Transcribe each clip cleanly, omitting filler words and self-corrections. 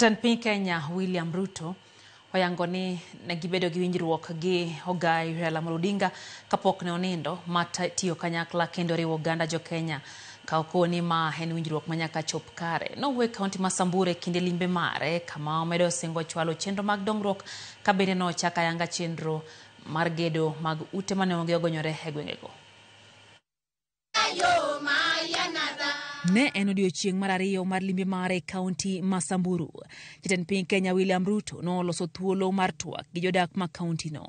Jatend piny Kenya William Ruto oyango ni ne gibedo gi winjruok gi ogai Raila Amolo Odinga kapok ne onindo ma tiyo kanyakla kendo riwo oganda jo Kenya ka okoni ma en winjruok ma nyaka chop kare. Nowuok e kaunti ma Samburu e kinde limbe mare kama omedo singo chwalo chenro mag dongruok ka bende nochako ayanga chenro mar gedo mag ute mane onge ogonyore e gwengego. Ne en odiechieng' mar ariyo mar limbe mare e kaunti ma Samburu. Jatend piny Kenya William Ruto noloso thuolo mar twak gi jodak ma kauntino.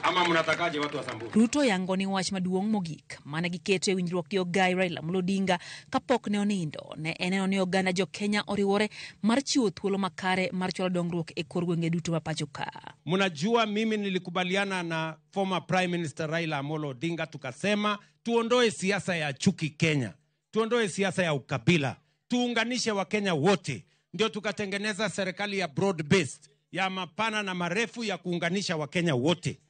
Ama mnatakaje watu wa Samburu? Ruto yango ni wach maduong' mogik mane giketo e winjruok gi ogai Raila Amolo Odinga kapok ne onindo ne en neno ni oganda jo Kenya oriwore mar chiwo thuolo makare mar chwalo dongruok e kor gwenge duto ma pacho ka. Mnajua mimi nilikubaliana na former Prime Minister Raila Amolo Odinga, tukasema tuondoe siasa ya chuki Kenya, tuondoe siasa ya ukabila, tuunganishe Wakenya wote, ndio tukatengeneza serikali ya broad based ya mapana na marefu ya kuunganisha Wakenya wote.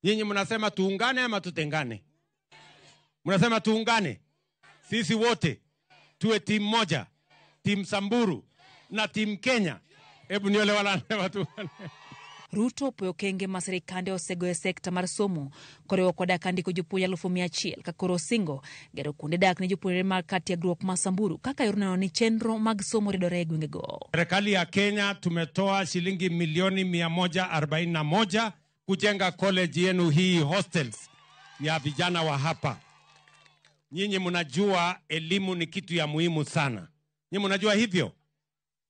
Nyinyi mnasema tuungane ama tutengane? Mnasema tuungane, sisi wote tuwe timu moja, timu Samburu na timu Kenya. Hebu niole wala wanasema tuungane. Ruto opuoyo okenge ma sirikande osego e sekta mar somo koriwo koda ka ndiko jopuonj 100,000 ka koro osingo gero kuonde dak ne jopuonjre mag kar tiegruok ma Samburu kaka yor neno ni chenro mag somo ridore e gwengego. Serikali ya Kenya tumetoa shilingi milioni 141 kujenga college yenu hii hostels ya vijana wa hapa. Nyinyi mnajua elimu ni kitu ya muhimu sana. Nyinyi mnajua hivyo.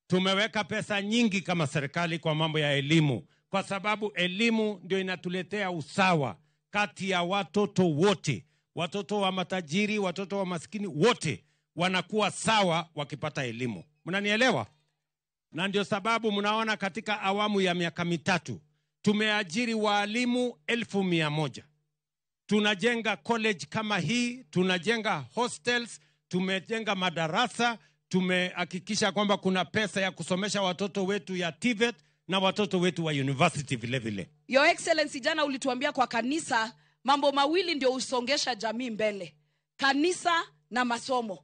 Tumeweka pesa nyingi kama serikali kwa mambo ya elimu, kwa sababu elimu ndio inatuletea usawa kati ya watoto wote. Watoto wa matajiri, watoto wa maskini, wote wanakuwa sawa wakipata elimu. Mnanielewa? Na ndio sababu mnaona katika awamu ya miaka mitatu tumeajiri waalimu 100,000. Tunajenga college kama hii, tunajenga hostels, tumejenga madarasa, tumehakikisha kwamba kuna pesa ya kusomesha watoto wetu ya TVET na watoto wetu wa university vile vile. Your Excellency, jana ulituambia kwa kanisa mambo mawili ndio husongesha jamii mbele: kanisa na masomo.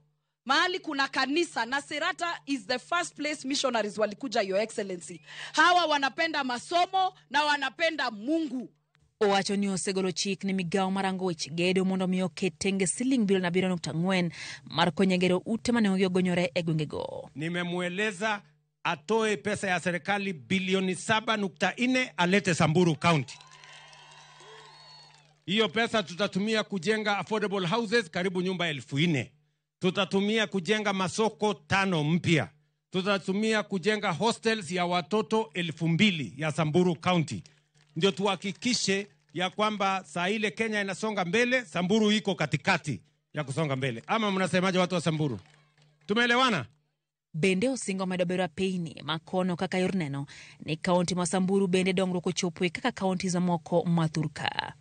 Mahali kuna kanisa, na Serata is the first place missionaries walikuja, Your Excellency. Hawa wanapenda masomo na wanapenda Mungu. Owacho ni osegolo chik ne migawo marango weche gedo mondo mi oket tenge siling bilion 7.4 mar konyo e gero ute mane onge ogonyore e gwengego. Nimemweleza atoe pesa ya serikali bilioni 7.4 alete Samburu County. Hiyo pesa tutatumia kujenga affordable houses karibu nyumba 4,000. Tutatumia kujenga masoko 5 mpya. Tutatumia kujenga hostels ya watoto 2,000 ya Samburu County. Ndio tuhakikishe ya kwamba saa ile Kenya inasonga mbele, Samburu iko katikati ya kusonga mbele. Ama mnasemaje watu wa Samburu? Tumeelewana? Bende osingo medo bero apeyni ma kono kaka yor neno ni kaunti ma Samburu bende dongruok ochopoe kaka kaunti mamoko ma thurka.